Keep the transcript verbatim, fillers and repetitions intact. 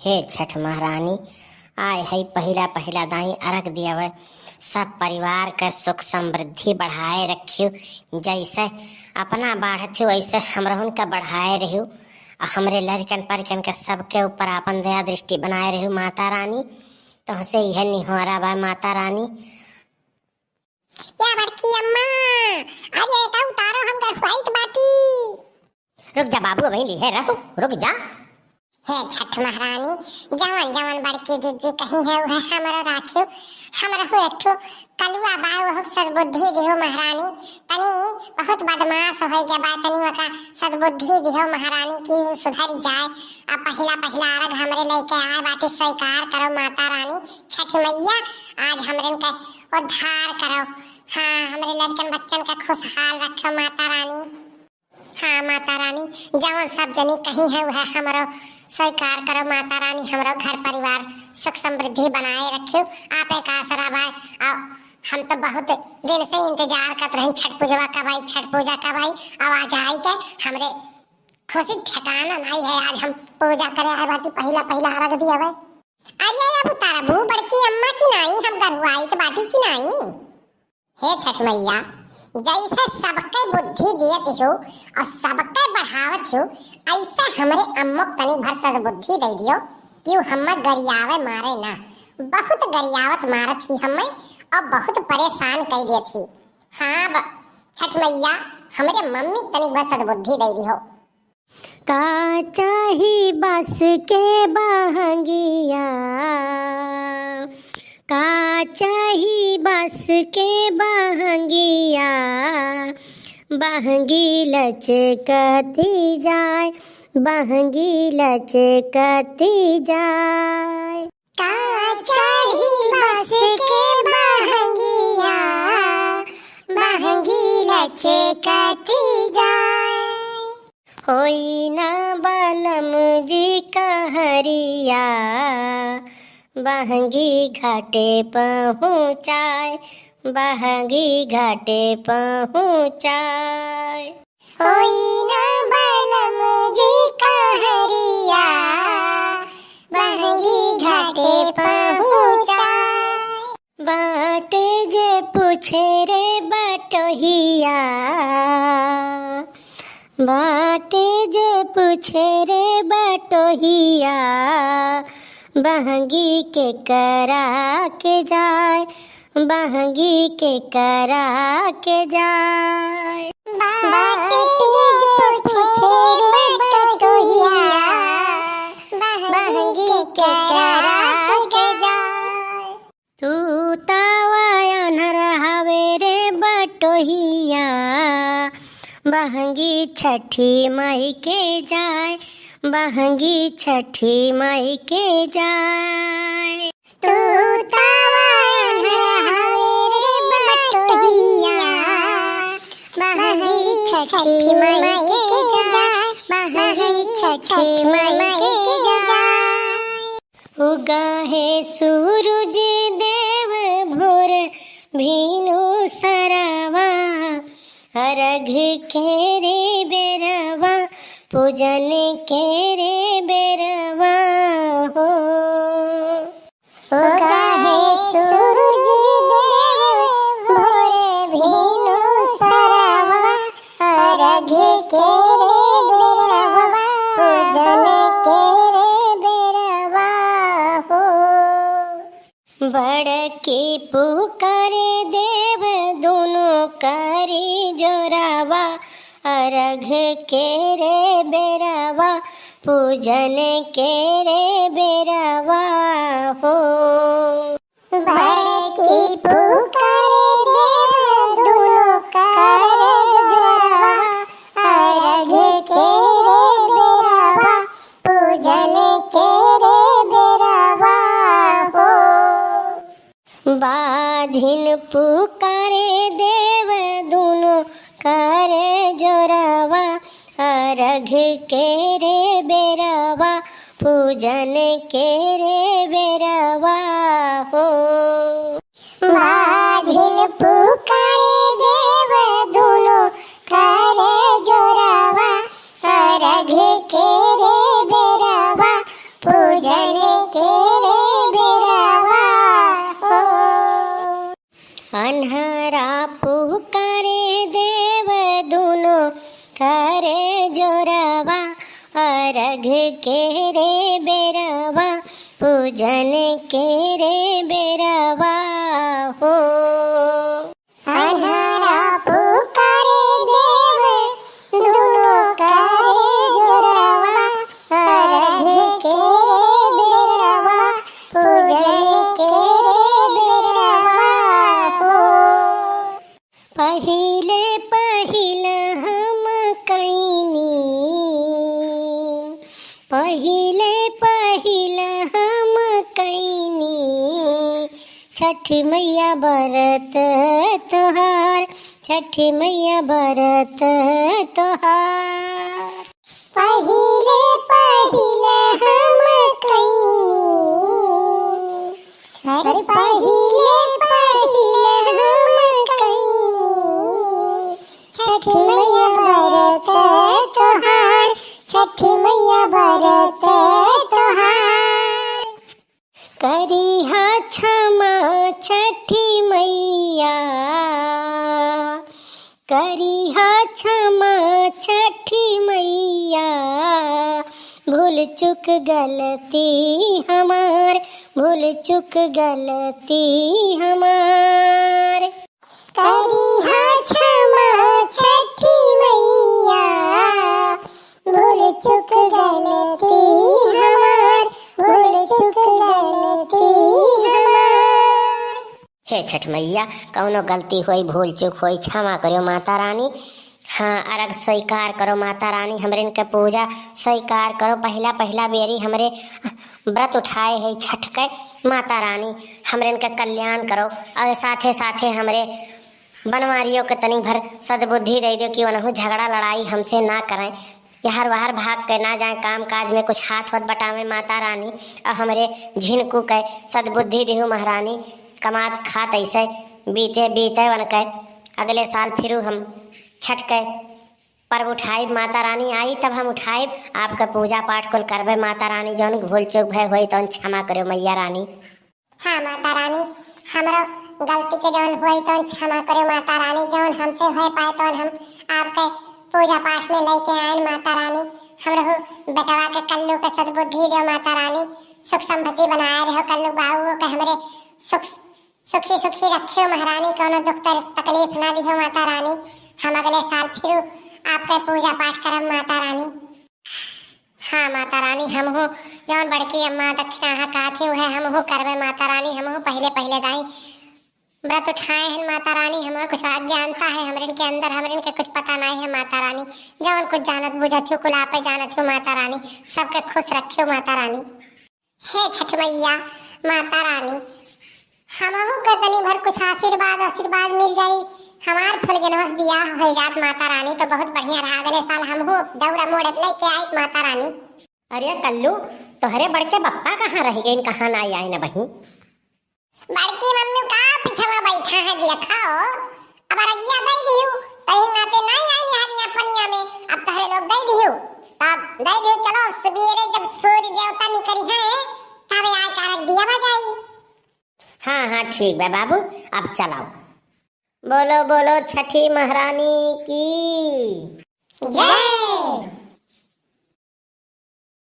हे छठ महारानी, आय है पहिला पहिला दाई अरघ दियावे, सब परिवार के सुख समृद्धि बढ़ाए रखियो, जैसे अपना बाढ़त हो वैसे हमरहुन का बढ़ाए रहियो, आ हमरे लड़कन परिकन के सबके ऊपर आपन दया दृष्टि बनाए रहियो माता रानी। तोहसे यह निहोरा बा माता रानी। या बड़की अम्मा, अरे का उतारो, हम गरफाइत बाटी। रुक जा बाबू, अबहीं लिहे रहू, रुक जा। हे छठ महारानी, जवन जवन बड़की जिज्जी कही है उहे हमरो राखियो। हमरहु एक ठो कलुआ बा, ओहु सद्बुद्धि दिहो महारानी। तनी बहुत बदमाश होइ गया बा, तनी ओका सद्बुद्धि दिहो महारानी कि उ सुधर जाए। अब पहिला पहिला अरघ हमरे लइके आए बाटे, स्वीकार करो माता रानी। छठ मैया आज हमरन के उद्धार करो। हाँ, हमरे लड़कन बच्चन का खुशहाल रखो माता रानी। हाँ माता रानी, जवन सब जनी कही है वह हमरो स्वीकार करो माता रानी, हमरो घर परिवार सुख समृद्धि बनाए रखियो। आप एक आसरा बाय। आ हम तो बहुत दिन से इंतजार करत रही छठ पूजवा कब आई, छठ पूजा कब आई। अब आज आई के हमरे खुशी ठिकाना नहीं है। आज हम पूजा करे आए बाटी, पहिला पहिला अरघ दियावे। अरे अब उतारबू बड़की अम्मा की नाई, हम गरुआइत बाटी की नाई। हे छठ मैया, जैसे सबके बुद्धि दियत हो और सबके बढ़ावत हो, ऐसे हमरे अम्मो के तनी भर सद्बुद्धि दे दियो कि उ हम्मे गरियावे मारे ना। बहुत गरियावत मारत ही हम्मे और बहुत परेशान कई देत ही। हाँ ब-, छठ मैया, हमरे मम्मी के तनी भर सद्बुद्धि दे दियो। का चाही बाँस के बहंगिया, का चाही बाँस के बहंगिया, बहंगी लचकती जाए, बहंगी लचकती जाए। का चाही बाँस के बहंगिया, बहंगी लचकती जाए। होई ना बलम जी कहरिया, बहंगी घाटे पहुँचाए, बहंगी घाटे पहुँचाए। होई ना बलम जी कहरिया, बहंगी घाटे पहुँचाए। बाटे जे पूछे रे बटोहिया, बाटे जे पूछे रे बटोहिया, बहंगी केकरा के जाए, बहंगी केकरा के जाए। बाटे जे पूछे रे बटोहिया, बहंगी केकरा के जाए। सुतावा आन्हर हवे रे बटोहिया, बहंगी छठी माई के जाए, बहंगी छठी माई के जाए। सुतावा आन्हर हवे रे बटोहिया, बहंगी छठी माई के जाए, बहंगी छठी माई के जाए। उगा है सूरज देव भोर भिनु सरवा, अरघ के रे बेरवा, पूजन के रे बेरवा हो। उगा है सूरज देव भोर भिनु सरवा, अरघ के रे बेरवा, पूजन के रे बेरवा हो। बड़की पुकारे देव दुनो करी जोरावा, अरघ के रे बेरवा, पूजन के रे बेरवा हो। बड़की पुकारे देव दुनो करे जोरवा, अरघ के रे बेरवा, पूजन के रे बेरवा हो। बाझिन पुकारे देव दुनो करे जोरवा, अरघ के रे बेरवा, पूजन के रे बेरवा हो। बाझिन पुकारे देव दुनो करे जोरवा, अरघ के रे बेरवा, पूजन के रे बेरवा, पूजन के रे बेरवा हो। अन्हरा पुकारे देव, दुनो करे जोरवा, अरघ के रे बेरवा, पूजन के रे बेरवा हो। पहिले पहिल हम कइनी, पहिले पहिल हम कइनी, छठी मैया बरत तोहार, छठी मैया बरत तोहार। पहिले पहिल हम कइनी, अरे पहिले पहिल हम कइनी, छठी मैया बरत तोहार, छठी मैया बरत तोहार। करिहा क्षमा छठी मैया, करिहा क्षमा छठी मैया, भूल चूक गलती हमार, भूल चूक गलती हमार। करिहा क्षमा छठी मैया, भूल चूक गलती हमार, भूल चूक गलती हमार। हे छठ मैया, कउनो गलती होई, भूल चूक होई, क्षमा करियो माता रानी। हाँ, अरग स्वीकार करो माता रानी, हमरेन के पूजा स्वीकार करो। पहिला, पहिला बेरी हमरे व्रत उठाए है छठ के, माता रानी हमरेन के कल्याण करो। और साथे, साथे हमरे बनवारियों के तनी भर सद्बुद्धि दे दियो कि उनहु झगड़ा लड़ाई हमसे ना करें, यहर वहर भाग के ना जाएं, काम काज में कुछ हाथ होत बटावें माता रानी। और हमरे झिनकू के सद्बुद्धि दिहु महारानी, कमात खात ऐसे बीते बीते उनके। अगले साल फिर हम छठ के पर्व उठाइब माता रानी, आई तब हम उठाइब, आपके पूजा पाठ कुल करबे माता रानी। जौन भूल चूक भय होई तौन क्षमा करो मैया रानी। हाँ माता रानी, हमरो गलती के जौन होई तौन क्षमा करो माता रानी, जौन हमसे होए पाए तौन हम आपके पूजा पाठ में लेके आएन माता रानी। हमरो बेटवा के कल्लू के सद्बुद्धि दो माता रानी, सुख समृद्धि बनाए रहो कल्लू बाबू के, हमरे सुख, सुखी सुखी रखियो महारानी, कौनो दुख तर-, तकलीफ ना दिहो माता रानी। हम अगले साल फिर आपके पूजा पाठ करब माता रानी। हाँ माता रानी, हमहू जौन बड़की अम्मा दक्षिणा कहत ही, उहे हमहू करबे माता रानी। हमहू पहिले पहिले दाई व्रत उठाए हैं माता रानी, हमहू कुछ अज्ञानता है हमरेन के अंदर, हमरेन के कुछ पता नहीं है माता रानी। जौन कुछ जानत बुझत ही, कुल आपे जानत ही माता रानी, सबके खुश रखियो माता रानी। हे छठ मैया, माता रानी, हमहू के तनी भर कुछ आशीर्वाद, आशीर्वाद मिल जाई, हमार फलगनवा से बियाह हो जात माता रानी, तो बहुत बढ़िया रहा। अगले साल हमहू दौरा मोड़ लेके आइत माता रानी। अरे कल्लू, तोहरे बड़के बप्पा कहाँ रह गइन, कहाँ ना आइन बही? बड़की मम्मी का पिछवा बैठा है, देखा हो, अब अरगिया दे दिहु, तही नाते नहीं आइन हरिया पनिया में, अब तोहरे लोग दे दिहु, तब दे दिहु, चलो सवेरे जब सूर्य देवता निकरी है, तबे आए के अरग दिया बजाई। हाँ, हाँ, ठीक बा बाबू, अब चलाओ। बोलो, बोलो छठी महारानी की जय।